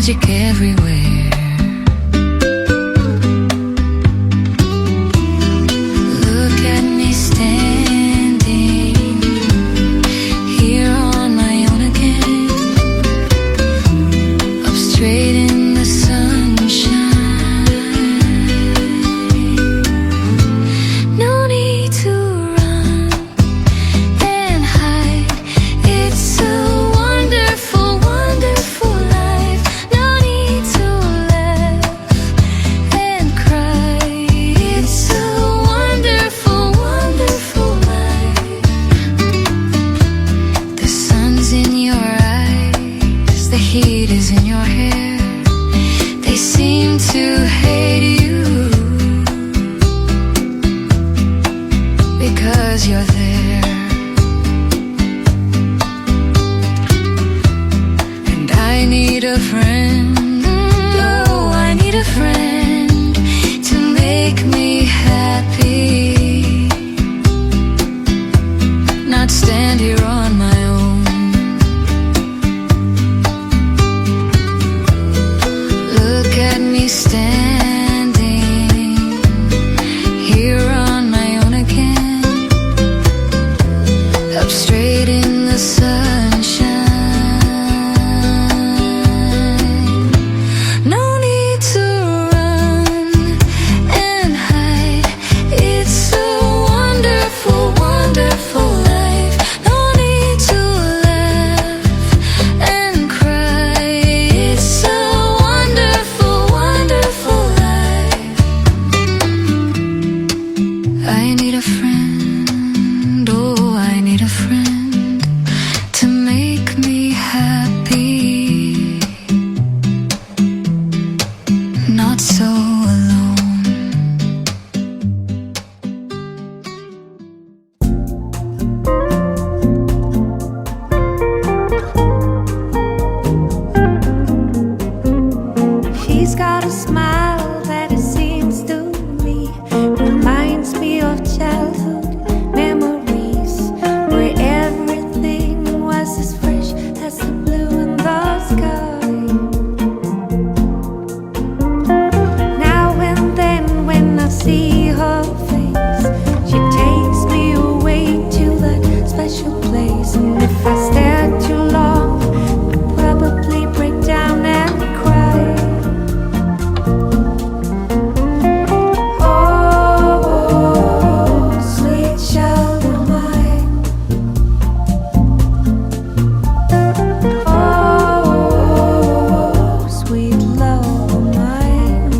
magic everywhere. Look at me standing here on my own again, up straight in the sunshine. No need to run and hide. It's a wonderful, wonderful life. No need to laugh and cry. It's a wonderful, wonderful life. The sun's in your eyes, the heat is in your hair. They seem to hate you because you're there. And I need a friend. Oh, I need a friend to make me happy. Not stand here on my own. Look at me standing here on my own again, up straight in the sunshine. No need to run and hide. It's a wonderful, wonderful life. No need to laugh and cry. It's a wonderful, wonderful life. I need a friend, oh, I need a friend to make me happy, not so alone. She's got a smile that it seems to me reminds me of childhood memories where everything was as fresh as the blue in the sky. Now and then when I see her face, she takes me away to that special place. And if I stare too long, I'd probably break down and cry. Oh, sweet child of mine. Oh, sweet love of mine.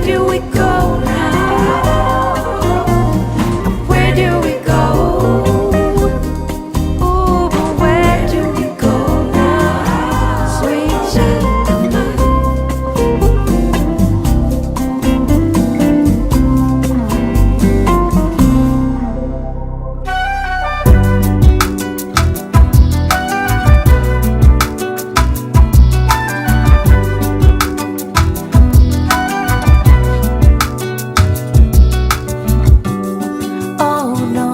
do we go now? Where do we go? Ooh, but where do we go now? Sweet child of mine. Oh no,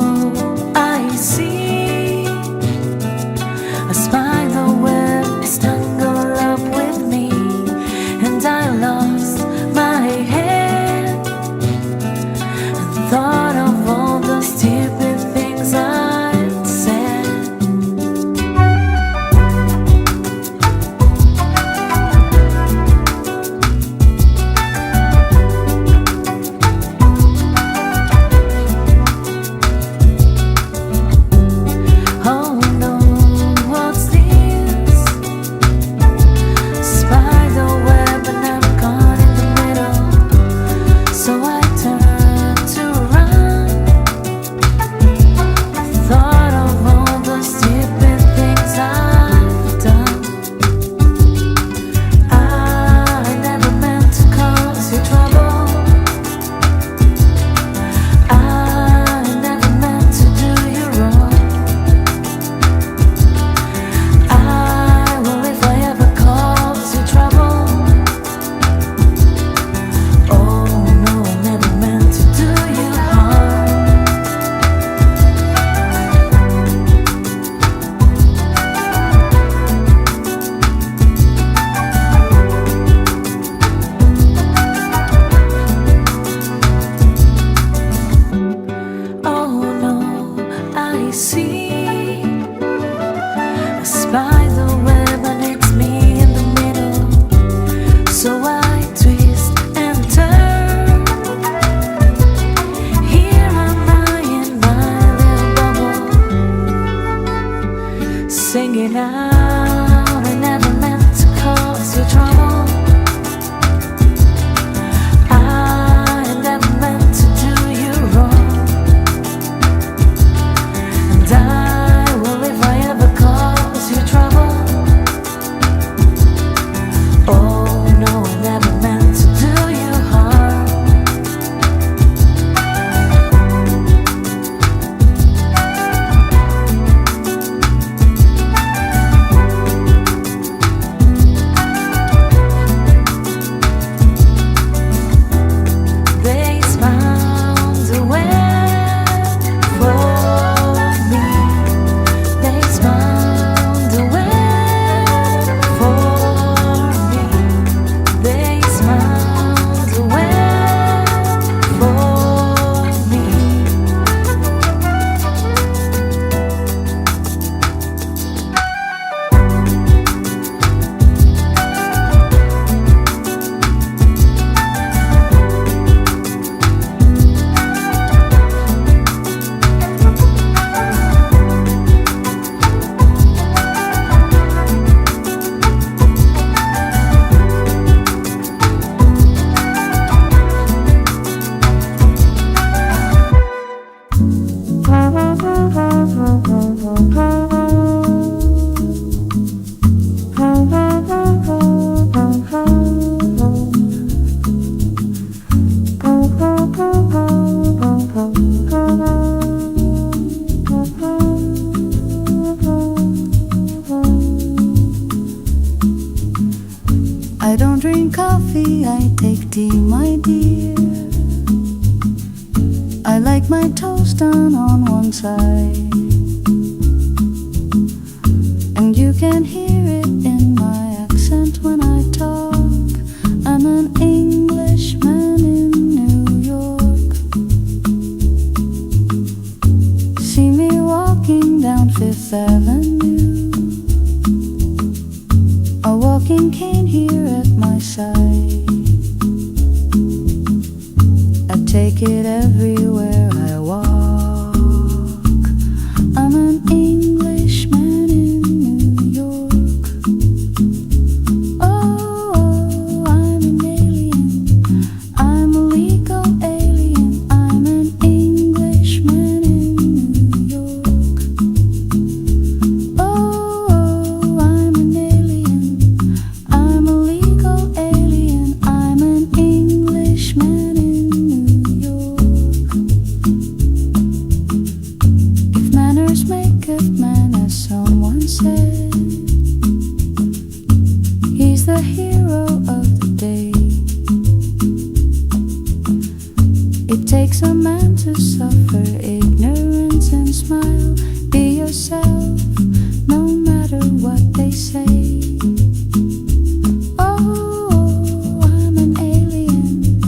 I see a spider web is tangled up with me, and I lost my head and thought of all the stupid things I'd said. Oh no, what's this? Spider web and I'm caught in the middle. So I turn to run. I thought of all the stupid things I've done. I never meant to cause you trouble. I never meant to do you wrong. I will if I ever cause you trouble. Oh no, I never meant to do you harm. Oh no, I see a spider web and it's me in the middle. So I twist and turn. Here am I in my little bubble, singing out. I never meant to cause you trouble. I never meant to do you wrong. And I will if I ever cause you trouble. Oh no, I never meant to do you harm. They found a web for me. They found a web for me. They found a web for me. I don't drink coffee, I take tea, my dear. I like my toast done on one side. And you can hear it in my accent when I talk. I'm an Englishman in New York. See me walking down Fifth Avenue. A walking cane here at my side. I take it everywhere I walk. I'm an Englishman in New York. Oh, I'm an alien. Takes a man to suffer ignorance and smile. Be yourself, no matter what they say. Oh, I'm an alien.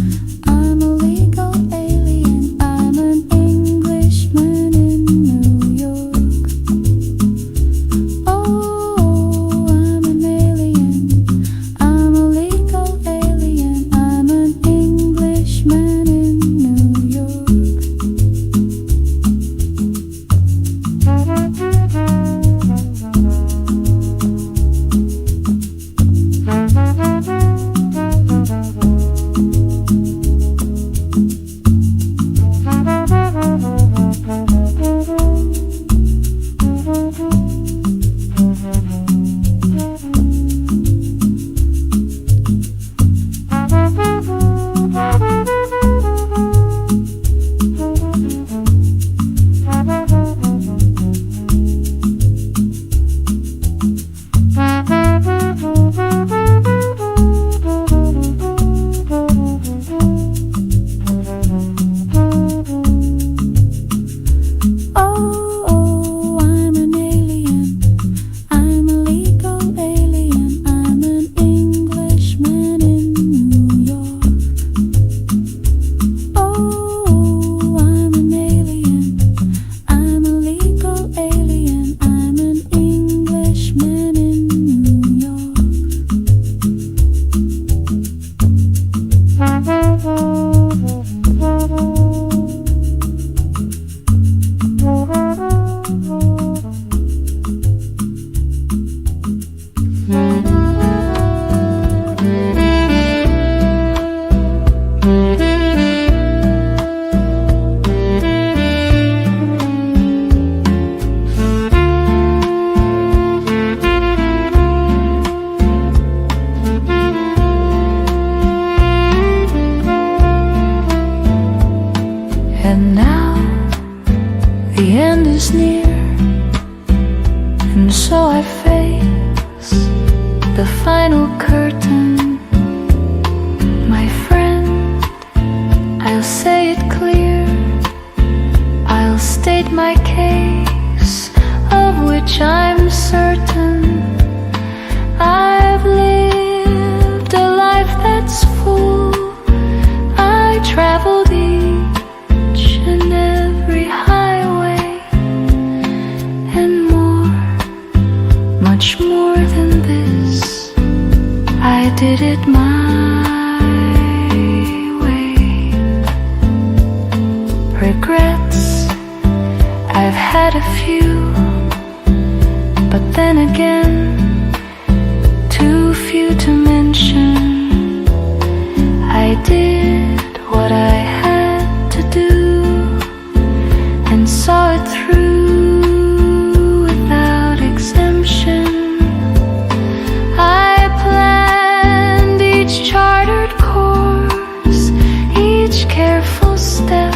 I'm a legal alien. I'm an Englishman in New York. Oh, I'm an alien. I'm a legal alien. I'm an Englishman in New York. Oh, oh, I'm an alien. I'm a legal alien. I'm an Englishman in New York. Oh, I'm an alien. I'm a legal alien. I'm an Englishman in New York. And now the end is near, and so I face the final curtain. My friend, I'll say it clear, I'll state my case, of which I'm certain. I've lived a life that's full. I traveled each and every highway and more, much more than this. I did it my way. Regrets, I've had a few, but then again, too few to mention. I did what I had to do and saw it through without exemption. I planned each chartered course, each careful step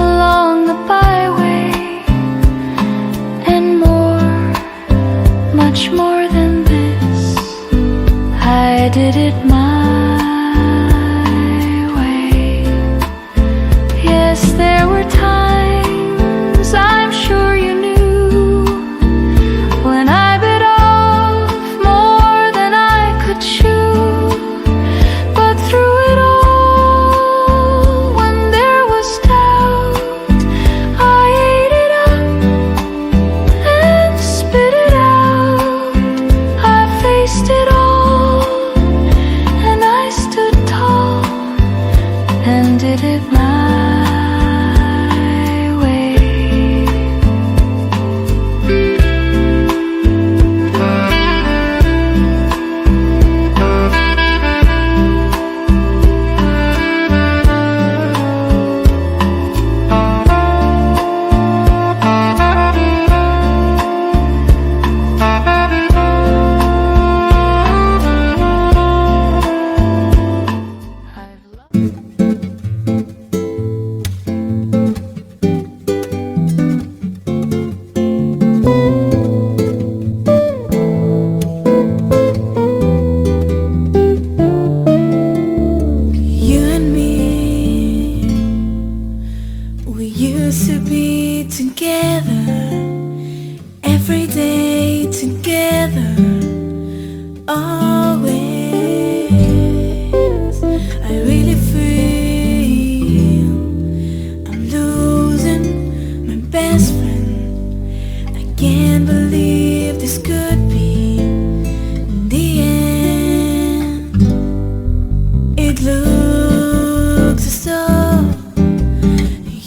along the byway, and more, much more than this. I did it my way. Yes, there were times I'm sure you knew when I bit off more than I could chew. But through it all, when there was doubt, I ate it up and spit it out. I faced it all and I stood tall and did it my way. I've loved. really feel. I'm losing my best friend. I can't believe this could be the end. It looks as though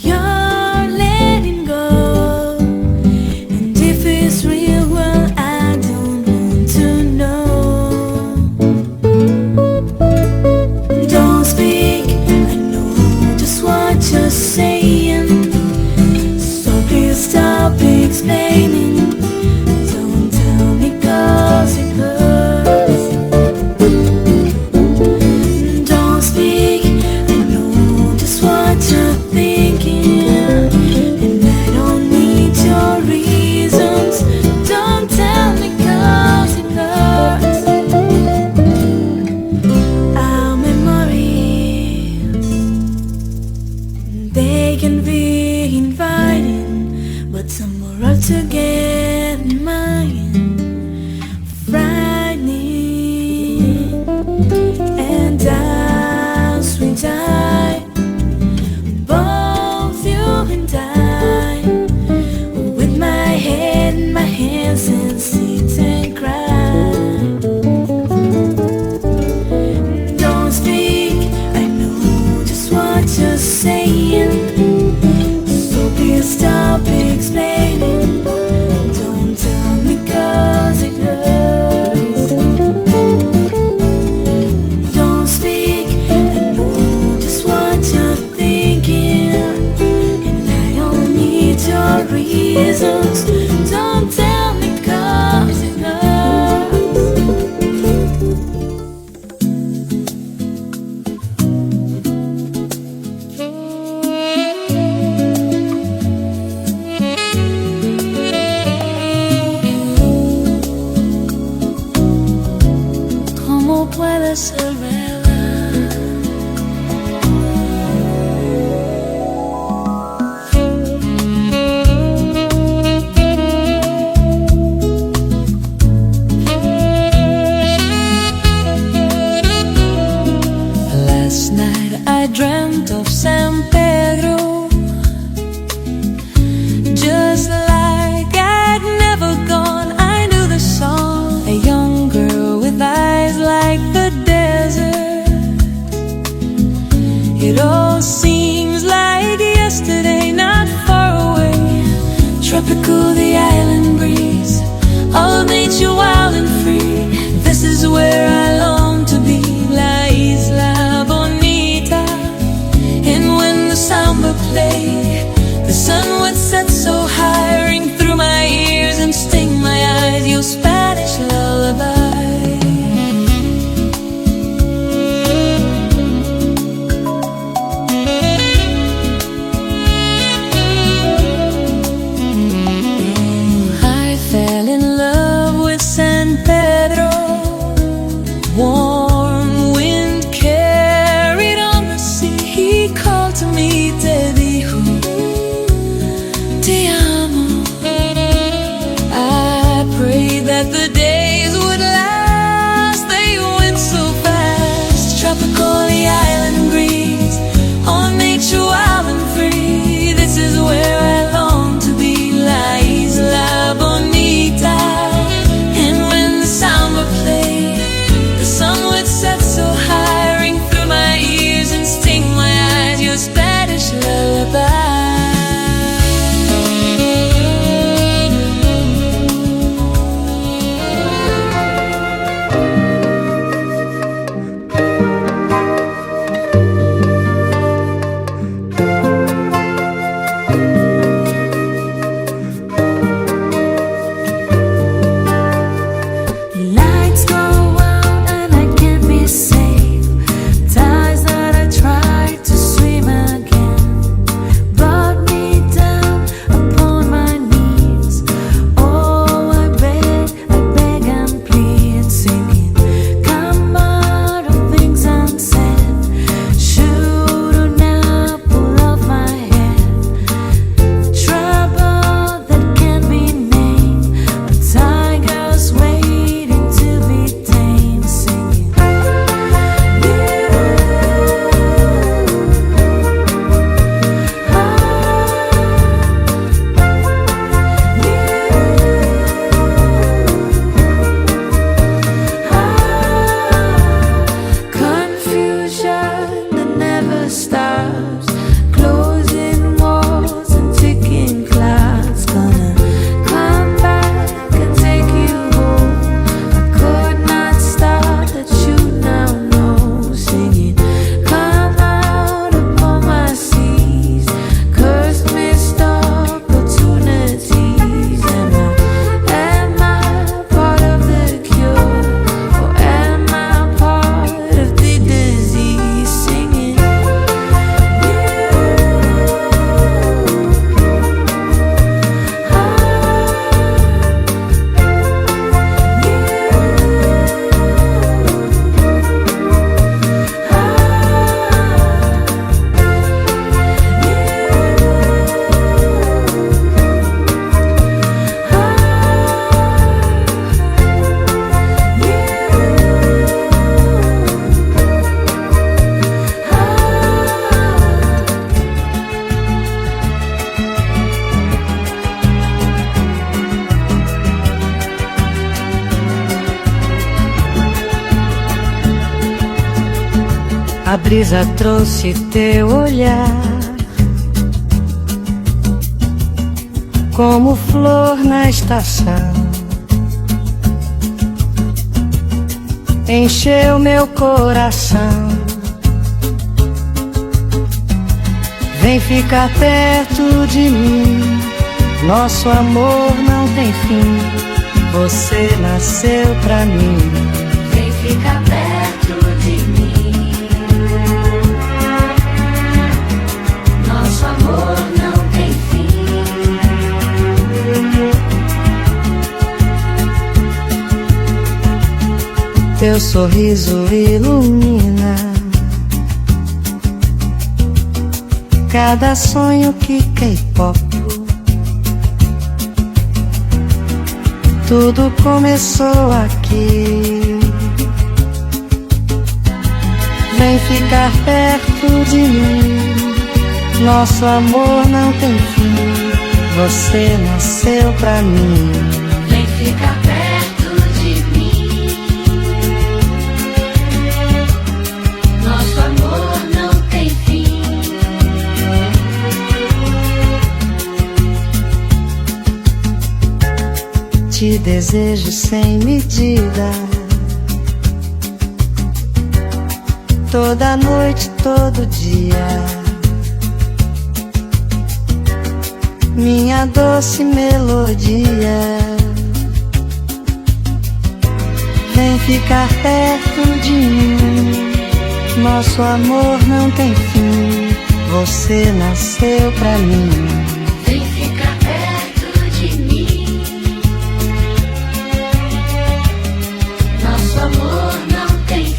you're letting go. And if it's real, well, I don't want to know. Don't speak, I know just what you're saying. So please stop explaining. Don't tell me 'cause it hurts. Don't speak, I know just what you're thinking. And I don't need your reasons. Don't tell me 'cause it hurts. Our memories, they can be inviting, but some are altogether mine, frightening. And as we die, both you and I, with my head in my hands and sit and cry. Don't speak, I know just what you're saying. So please stop explaining. Don't tell me 'cause it hurts. Don't speak, I know just what you're thinking. And I don't need your reasons. Don't tell me 'cause it hurts. ¿Cómo puede ser verdad? Last night I dreamt of San Pedro, just like I'd never gone. I knew the song, a young girl with eyes like the desert. It all seems like yesterday, not far away. Tropical, the island breeze, all of nature wild and free. This is where I long to be, La Isla Bonita. And when the samba played, the sun would set so high, ring through my ears and sting my eyes. Your Spanish lullaby. I fell in love with San Pedro. Warm wind carried on the sea. He called to me, te dijo. never stops. Closing walls and ticking clocks. Gonna come back and take you home. I could not stop that you now know. Singing, come out upon my seas. Cursed missed opportunities. Am I, am I part of the cure? Or am I part of the disease? Singing, A brisa trouxe teu olhar como flor na estação. Encheu meu coração. Vem ficar perto de mim. Nosso amor não tem fim. Você nasceu pra mim. Vem ficar perto de mim. Nosso amor não tem fim. Teu sorriso ilumina cada sonho que K-pop. Tudo começou aqui. Vem ficar perto de mim. Nosso amor não tem fim. Você nasceu pra mim. Vem ficar perto de mim. Nosso amor não tem fim. Te desejo sem medida. Toda noite, todo dia. Minha doce melodia. Vem ficar perto de mim. Nosso amor não tem fim. Você nasceu pra mim. Vem ficar perto de mim. Nosso amor não tem fim.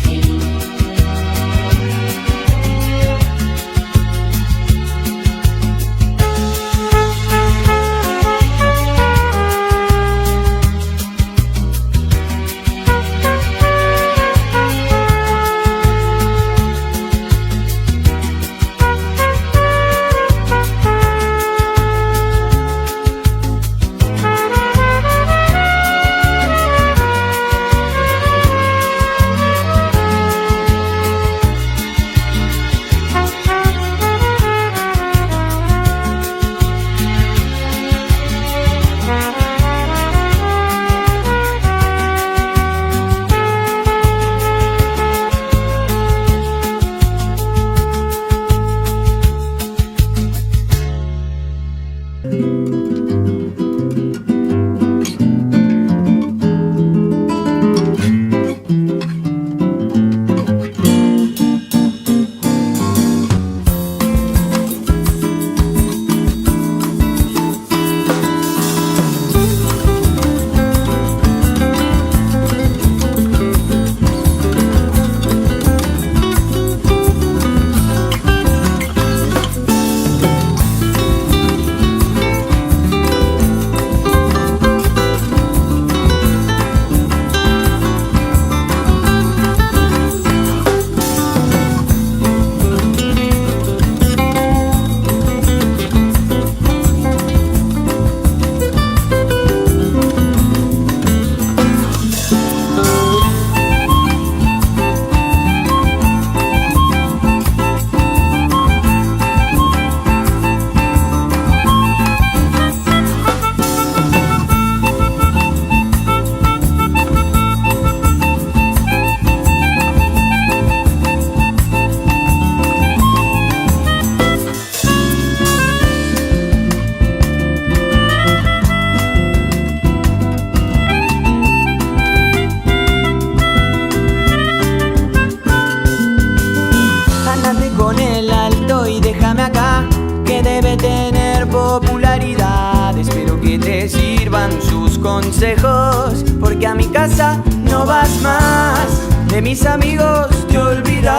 con el alto y déjame acá, que debe tener popularidad. Espero que te sirvan sus consejos, porque a mi casa no vas más. De mis amigos te olvidas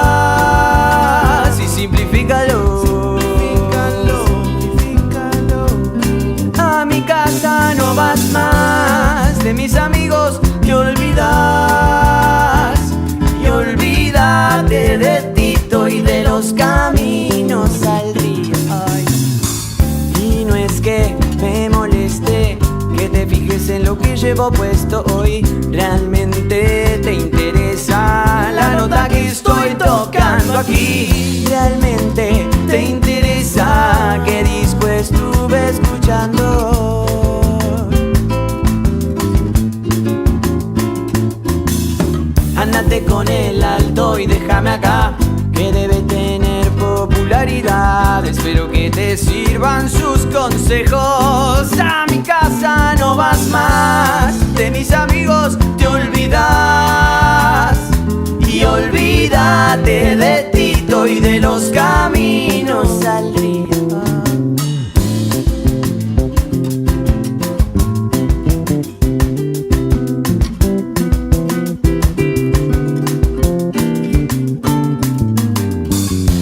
y simplifícalo. A mi casa no vas más, de mis amigos te olvidas. Y olvídate de Tito y de los caminos al río. Ay. Y no es que me moleste que te fijes en lo que llevo puesto hoy. Realmente te interesa la nota que estoy tocando aquí. Realmente te interesa qué disco estuve escuchando. Ándate con el alto y déjame acá, que debe tener popularidad. Espero que te sirvan sus consejos. A mi casa no vas más, de mis amigos te olvidas. Y olvídate de Tito y de los caminos al río.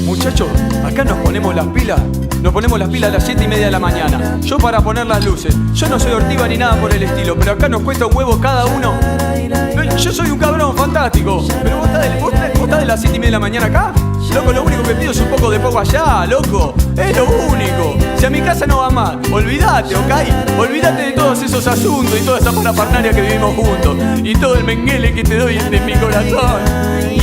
Muchachos, acá nos ponemos las pilas. Nos ponemos las pilas a las 7:30 de la mañana. Yo para poner las luces. Yo no soy ortiva ni nada por el estilo, pero acá nos cuesta un huevo cada uno. Yo soy un cabrón fantástico. Pero vos estás de las 7:30 de la mañana acá. Loco, lo único que pido es un poco de poco allá, loco. Es lo único. Si a mi casa no va más, olvídate, ¿ok? Olvídate de todos esos asuntos y toda esa parafernalia que vivimos juntos. Y todo el menguele que te doy de mi corazón.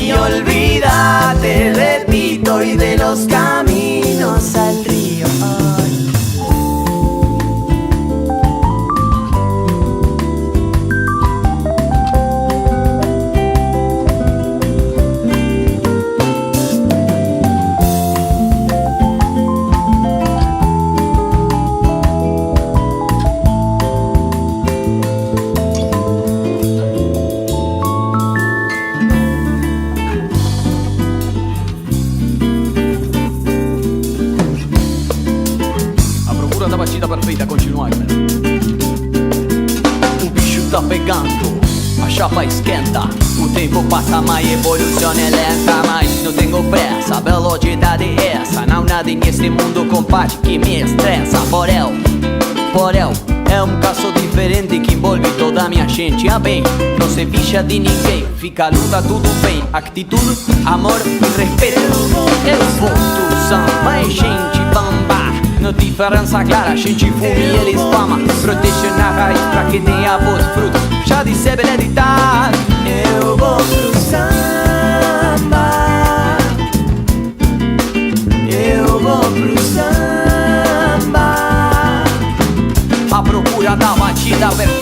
Y olvídate de Tito y de los caminos al río. Ay. A procura da batida perfeita continua. O bicho tá pegando, a chapa esquenta. O tempo passa, mas evolução é lenta. Mas não tenho pressa, velocidade é essa. Não nada neste mundo, compadre, que me estressa. Por eu, é um caso diferente que envolve toda a minha gente. Ah, bem, não se ficha de ninguém. Fica a luta, tudo bem. Atitude, amor e respeito. Eu vou do samba, é gente bamba. No diferença clara, a gente fuma e eles fama. Protege na raiz pra que tenha bons frutos. Já disse hereditado. Eu vou pro samba. Eu vou pro samba. À procura da batida perfeita.